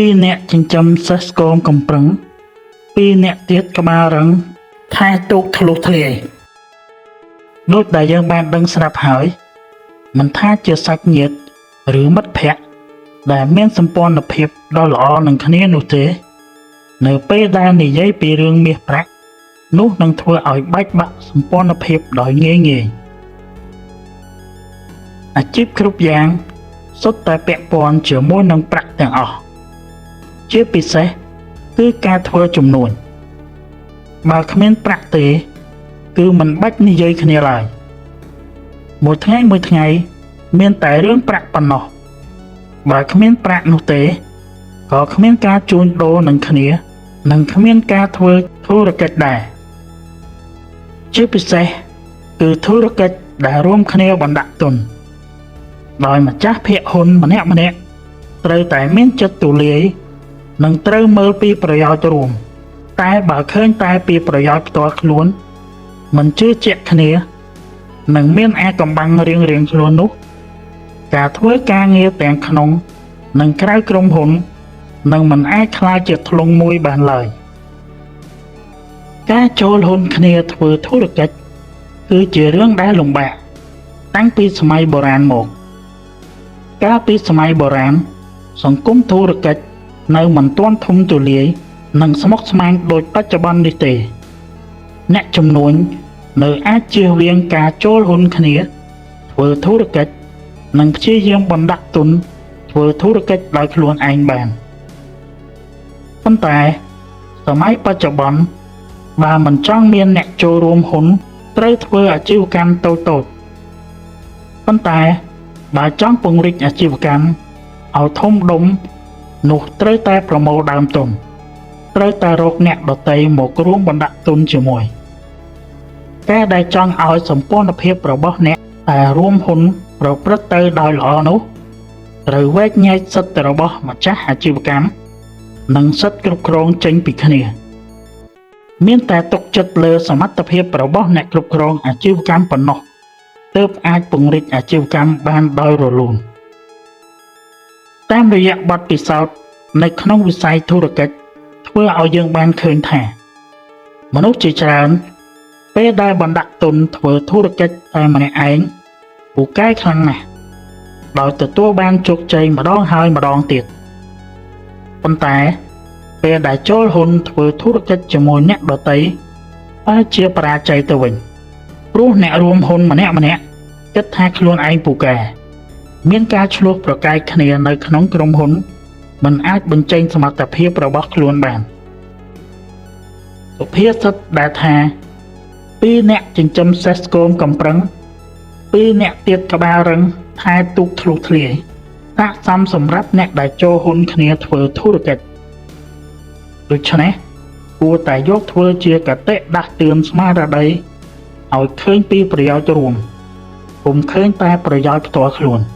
ពីរនាក់ចិញ្ចឹមសេះស្គមកំប្រឹងពីរនាក់ទៀតក្បាលរឹងថែទូកធ្លុះធ្លាយដូចដែលយើងបានដឹងស្រាប់ហើយមិនថាជាសាច់ញាតិឬមិត្តភក្តិដែលមានសម្ព័ន្ធភាពដ៏ល្អនឹងគ្នានោះទេ នៅពេលដែលនិយាយពីរឿងមាសប្រាក់នោះនឹងធ្វើឲ្យបែកបាក់សម្ព័ន្ធភាពដោយងាយៗអាជីពគ្រប់យ៉ាងសុទ្ធតែពាក់ព័ន្ធជាមួយនឹងប្រាក់ទាំងអស់ជាពិសេសគឺការធ្វើជំនួញបើគ្មានប្រាក់ទេគឺមិនបាច់និយាយគ្នាឡើយមួយថ្ងៃមួយថ្ងៃមានតែរឿងប្រាក់ប៉ុណ្ណោះបើគ្មានប្រាក់នោះទេក៏គ្មានការជួញដូរនឹងគ្នានិងគ្មានការធ្វើធុរកិច្ចដែរជាពិសេសគឺធុរកិច្ចដែលរួមគ្នាបណ្ដាក់ទុនដោយម្ចាស់ភាគហ៊ុនម្នាក់ៗត្រូវតែមានចិត្តទូលាយនិងត្រូវមើលពីប្រយោជន៍រួមតែបើឃើញតែពីប្រយោជន៍ផ្ទាល់ខ្លួនមិនជឿជាក់គ្នានិងមានអាកំបាំងរៀងៗខ្លួននោះការធ្វើការងារទាំងក្នុងនិងក្រៅក្រុមហ៊ុននឹងមិនអាចក្លាយជាធ្លុងមួយបានឡើយការចូលហ៊ុនគ្នាធ្វើធុរកិច្ចគឺជារឿងដែលលំបាកតាំងពីសម័យបុរាណមកកាលពីសម័យបុរាណសង្គមធុរកិច្ចនៅមិនទាន់ធំទូលាយនិងស្មុគស្មាញដូចបច្ចុប្បន្ននេះទេអ្នកជំនួញនៅអាចជៀសវាងការចូលហ៊ុនគ្នាធ្វើធុរកិច្ចនិងព្យាយាមបណ្ដាក់ទុនធ្វើធុរកិច្ចដោយខ្លួនឯងបានប៉ុន្តែសម័យបច្ចុប្បន្នបើមិនចង់មានអ្នកចូលរួមហ៊ុនត្រូវធ្វើអាជីវកម្មតូចៗប៉ុន្តែបើចង់ពង្រីកអាជីវកម្មឲ្យធំដុំនោះត្រូវតែប្រមូលដើមទុនត្រូវតែរកអ្នកដទៃមករួមបណ្ដាក់ទុនជាមួយការដែលចង់ឲ្យសម្ព័ន្ធភាពរបស់អ្នកដែលរួមហ៊ុនប្រព្រឹត្តទៅដោយល្អនោះត្រូវវែកញែកសិទ្ធិរបស់ម្ចាស់អាជីវកម្មនិងសិទ្ធិគ្រប់គ្រងចេញពីគ្នាមានតែទុកចិត្តលើសមត្ថភាពរបស់អ្នកគ្រប់គ្រងអាជីវកម្មប៉ុណ្ណោះទើបអាចពង្រីកអាជីវកម្មបានដោយរលូនតាមរយៈបទពិសោធន៍នៅក្នុងវិស័យធុរកិច្ចធ្វើឲ្យយើងបានឃើញថាមនុស្សជាច្រើនពេលដែលបណ្ដាក់ទុនធ្វើធុរកិច្ចតែម្នាក់ឯងពូកែខ្លាំងណាស់ដោយទទួលបានជោគជ័យម្ដងហើយម្ដងទៀតប៉ុន្តែពេលដែលចូលហ៊ុនធ្វើធុរកិច្ចជាមួយអ្នកដទៃបែរជាបរាជ័យទៅវិញព្រោះអ្នករួមហ៊ុនម្នាក់ៗគិតថាខ្លួនឯងពូកែមានការឈ្លោះប្រកែកគ្នានៅក្នុងក្រុមហ៊ុនមិនអាចបញ្ចេញសមត្ថភាពរបស់ខ្លួនបានសុភាសិតដែលថាពីរអ្នកចិញ្ចឹមសេះស្គមកំប្រឹងពីរអ្នកទៀតក្បាលរឹងថែទូកធ្លុះធ្លាយស័ក្តិសមសម្រាប់អ្នកដែលចូលហ៊ុនគ្នាធ្វើធុរកិច្ចដូច្នេះគួរតែយកធ្វើជាកតិដាស់តឿនស្មារតីឲ្យឃើញពីប្រយោជន៍រួមពុំឃើញតែប្រយោជន៍ផ្ទាល់ខ្លួន។